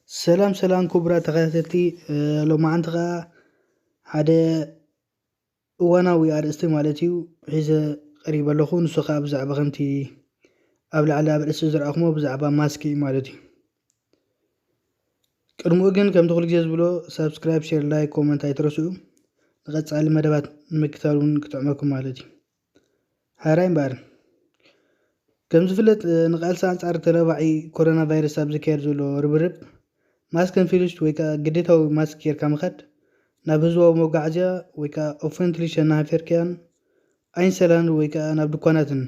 ሰላም ሰላም ክቡራት ተኸታተልቲ፣ እ፣ ሎማዓንቲ ኸዓ ሓደ እዋናዊ ኣርእስቲ ማለት እዩ ሒዘ ቀሪበ ኣለኹ። ንሱ ኸዓ ብዛዕባ ከምቲ ኣብ ላዕሊ ኣብ ርእሲ ዝረኣኹሞ ብዛዕባ ማስክ እዩ ማለት እዩ። ቅድሚኡ ግን ከምቲ ኩሉ ግዜ ዝብሎ ሳብስክራይብ፣ ሼር፣ ላይክ፣ ኮመንት ኣይትረስዑ። ንቐጻሊ መደባት ንምክታል እውን ክጥዕመኩም ማለት እዩ። ሕራይ እምበኣር። ከም ዝፍለጥ፣ እ፣ ንቃልሲ ኣንጻር ተለባዒ ኮሮና ቫይረስ ኣብ ዝካየድ ዘሎ ርብርብ፣ ማስክ ን ፊልሽት ወይ ከኣ ግዴታዊ ማስክ ጌርካ ምኻድ፣ ናብ ህዝባዊ መጓዓዝያ ወይ ከኣ ኦፈንትሊሸ ናሃ ፌርክያን ኣይንሰላንድ ወይ ከኣ ናብ ድኳናትን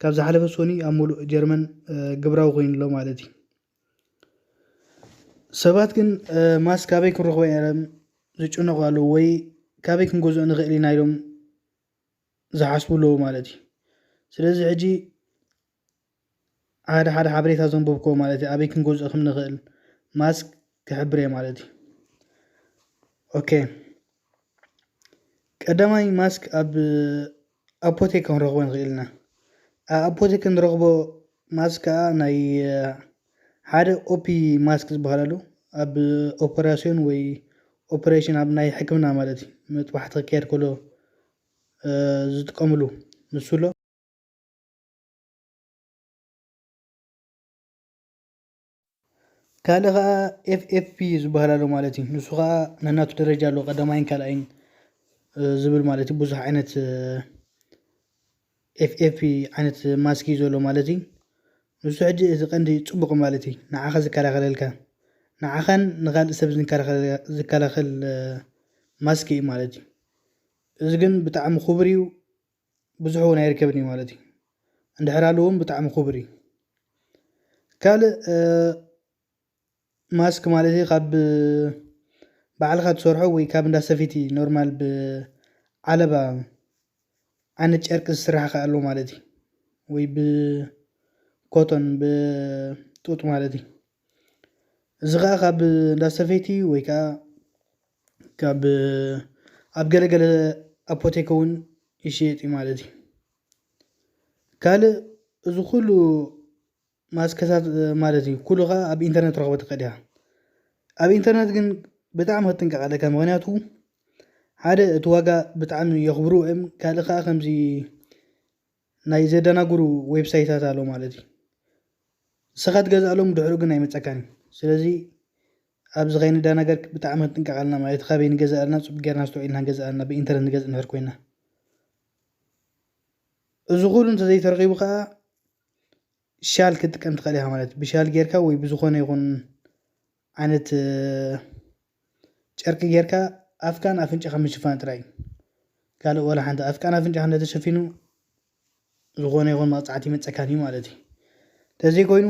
ካብ ዝሓለፈ ሶኒ ኣብ ሙሉእ ጀርመን፣ እ፣ ግብራዊ ኮይኑ ኣሎ ማለት እዩ። ሰባት ግን፣ እ፣ ማስክ ካበይ ክንረኽቦ እዮም ዝጭነቑ ኣለዉ ወይ ካበይ ክንገዝኦ ንኽእል ኢና ኢሎም ዝሓስቡ ኣለዉ ማለት እዩ። ስለዚ ሕጂ ሓደ ሓደ ሓበሬታ ዘንበብክዎ ማለት እዩ፣ ኣበይ ክንገዝኦ ከም ንኽእል ማስክ ክሕብር እየ ማለት እዩ። ኦኬ፣ ቀዳማይ ማስክ ኣብ ኣፖቴክ ክንረኽቦ ንኽእል ኢና። ኣብ ኣፖቴክ እንረኽቦ ማስክ ከኣ ናይ፣ እ፣ ሓደ ኦፒ ማስክ ዝበሃል ኣሎ። ኣብ ኦፐራሲዮን ወይ ኦፐሬሽን ኣብ ናይ ሕክምና ማለት እዩ፣ መጥባሕቲ ክካየድ ከሎ፣ እ፣ ዝጥቀምሉ ንሱ ኣሎ። ካልእ ኸዓ ኤፍ ኤፍ ፒ ዝበሃል ኣሎ ማለት እዩ። ንሱ ኸዓ ነናቱ ደረጃ ኣለዎ፣ ቀዳማይን ካልኣይን፣ እ፣ ዝብል ማለት እዩ። ብዙሕ ዓይነት፣ እ፣ ኤፍ ኤፍ ፒ ዓይነት ማስክ እዩ ዘሎ ማለት እዩ። ንሱ ሕጂ እቲ ቀንዲ ጽቡቕ ማለት እዩ፣ ንዓኻ ዝከላኸለልካ፣ ንዓኻን ንኻልእ ሰብ ዝከላኸል፣ ዝከላኸል፣ እ፣ ማስክ እዩ ማለት እዩ። እዚ ግን ብጣዕሚ ክቡር እዩ፣ ብዙሕ እውን ኣይርከብን እዩ ማለት እዩ። እንድሕር ኣሎ እውን ብጣዕሚ ክቡር እዩ። ካልእ፣ እ፣ ማስክ ማለት እዩ ካብ ባዕልኻ ትሰርሖ ወይ ካብ እንዳ ሰፈይቲ ኖርማል ብዓለባ ዓይነት ጨርቂ ዝስራሕ ከኣ ኣሎ ማለት እዩ። ወይ ብኮቶን፣ ብጡጥ ማለት እዩ። እዚ ኸኣ ካብ እንዳ ሰፈይቲ ወይ ከኣ ካብ ኣብ ገለገለ ኣፖቴክ እውን ይሽየጥ እዩ ማለት እዩ። ካልእ እዚ ኩሉ ማስክታት ማለት እዩ፣ ኩሉ ኸኣ ኣብ ኢንተርነት ረኽቦ ትኽእል ኢኻ። ኣብ ኢንተርነት ግን ብጣዕሚ ክትጥንቀቕ ኣለካ፣ ምኽንያቱ ሓደ እቲ ዋጋ ብጣዕሚ የኽብሩ እዮም፣ ካልእ ኸኣ ከምዚ ናይ ዘደናግሩ ዌብሳይታት ኣሎ ማለት እዩ። ንስኻ ትገዝኣሎም ድሕሩ ግን ኣይመጸካን እዩ። ስለዚ ኣብዚ ከይንደናገር ብጣዕሚ ክንጥንቀቕ ኣለና ማለት እዩ። ካበይ ንገዝእ ኣለና፣ ጽቡቕ ጌርና ኣስተውዒልና ንገዝእ ኣለና፣ ብኢንተርነት ንገዝእ እንድሕር ኮይና። እዚ ኩሉ እንተዘይተረኺቡ ከኣ ሻል ክትጥቀም ትኽእል ኢኻ ማለት እዩ። ብሻል ጌርካ ወይ ብዝኾነ ይኹን ዓይነት፣ እ፣ ጨርቂ ጌርካ ኣፍካን ኣፍንጫኻ ምሽፋን ጥራይ እዩ። ካልእ ዋላ ሓንቲ ኣፍካን ኣፍንጫኻ እንተተሸፊኑ ዝኾነ ይኹን መቕጻዕቲ ይመጸካን እዩ ማለት እዩ። እንተዘይኮይኑ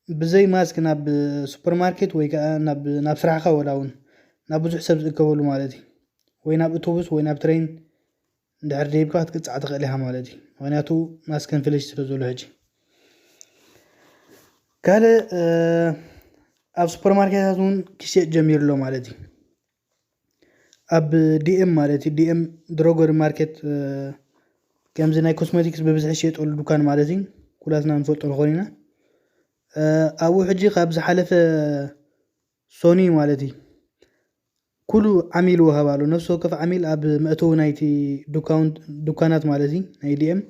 ብዘይ ማስክ ናብ ሱፐርማርኬት ወይ ከኣ ናብ፣ ናብ ስራሕኻ ወላ እውን ናብ ብዙሕ ሰብ ዝእከበሉ ማለት እዩ፣ ወይ ናብ ኣውቶቡስ ወይ ናብ ትሬን እንድሕር ደይብካ ክትቅጻዕ ትኽእል ኢኻ ማለት እዩ። ምኽንያቱ ማስክ ን ፊልሽት ስለ ዘሎ ሕጂ። ካልእ፣ እ፣ ኣብ ሱፐርማርኬታት እውን ክሸጥ ጀሚሩ ኣሎ ማለት እዩ። ኣብ ዲ ኤም ማለት እዩ፣ ዲ ኤም ድሮገሪ ማርኬት፣ እ፣ ከምዚ ናይ ኮስሞቲክስ ብብዝሒ ዝሸጠሉ ዱካን ማለት እዩ። ኩላትና ንፈልጦ ንኾን ኢና። እ፣ ኣብኡ ሕጂ ካብ ዝሓለፈ ሶኒ ማለት እዩ፣ ኩሉ ዓሚል ወሃብ ኣሎ። ነፍሲ ወከፍ ዓሚል ኣብ መእተዊ ናይቲ ዱካውን-፣ ዱካናት ማለት እዩ፣ ናይ ዲ ኤም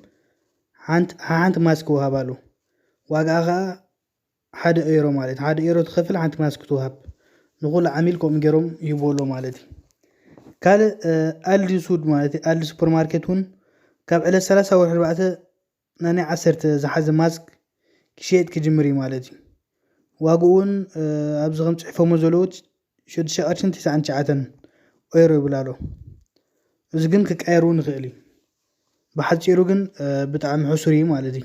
ሓንቲ፣ ሓንቲ ማስክ ወሃብ ኣሎ። ዋጋኣ ኸኣ ሓደ ኤሮ ማለት፣ ሓደ ኤሮ ትኸፍል፣ ሓንቲ ማስክ ትወሃብ። ንኹሉ ዓሚል ከምኡ ገይሮም ይህብዎ ኣለዉ ማለት እዩ። ካልእ፣ እ፣ ኣልዲ ሱድ ማለት እዩ፣ ኣልዲ ሱፐርማርኬት እውን ካብ ዕለት ሰላሳ ወርሒ ኣርባዕተ ናናይ ዓሰርተ ዝሓዘ ማስክ ክሽየጥ ክጅምር እዩ ማለት እዩ። ዋግኡ እውን፣ እ፣ ኣብዚ ከም ጽሒፎሞ ዘለዉ ሽዱሽተ ቅርሽን ትስዓን ትሽዓተን ኤሮ ይብል ኣሎ። እዚ ግን ክቀየር እውን ይኽእል እዩ። ብሓጺሩ ግን፣ እ፣ ብጣዕሚ ሕሱር እዩ ማለት እዩ።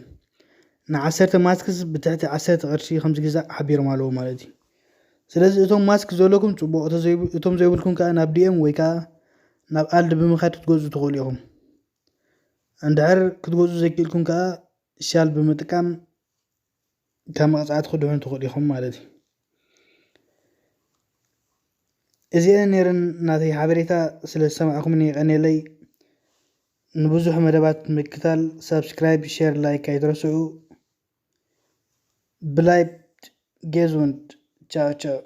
ንዓሰርተ ማስክስ ብትሕቲ ዓሰርተ ቅርሺ ከም ዝግዛእ ሓቢሮም ኣለዉ ማለት እዩ። ስለዚ እቶም ማስክ ዘለኩም ጽቡቕ፣ እቶ ዘይብ-፣ እቶም ዘይብልኩም ከኣ ናብ ዲ ኤም ወይ ከኣ ናብ ኣልዲ ብምኻድ ክትገዝኡ ትኽእሉ ኢኹም። እንድሕር ክትገዝኡ ዘይክእልኩም ከኣ ሻል ብምጥቃም ካብ መቕጻዕቲ ክድሕኑ ትኽእሉ ኢኹም ማለት እዩ። እዚኤን ነይረን ናተይ ሓበሬታ፣ ስለ ዝሰማዕኩምኒ የቐንየለይ። ንብዙሕ መደባት ምክታል ሳብስክራይብ፣ ሼር፣ ላይክ ኣይትረስዑ። ብላይብት ጌዙንድ፣ ቻው ቻው።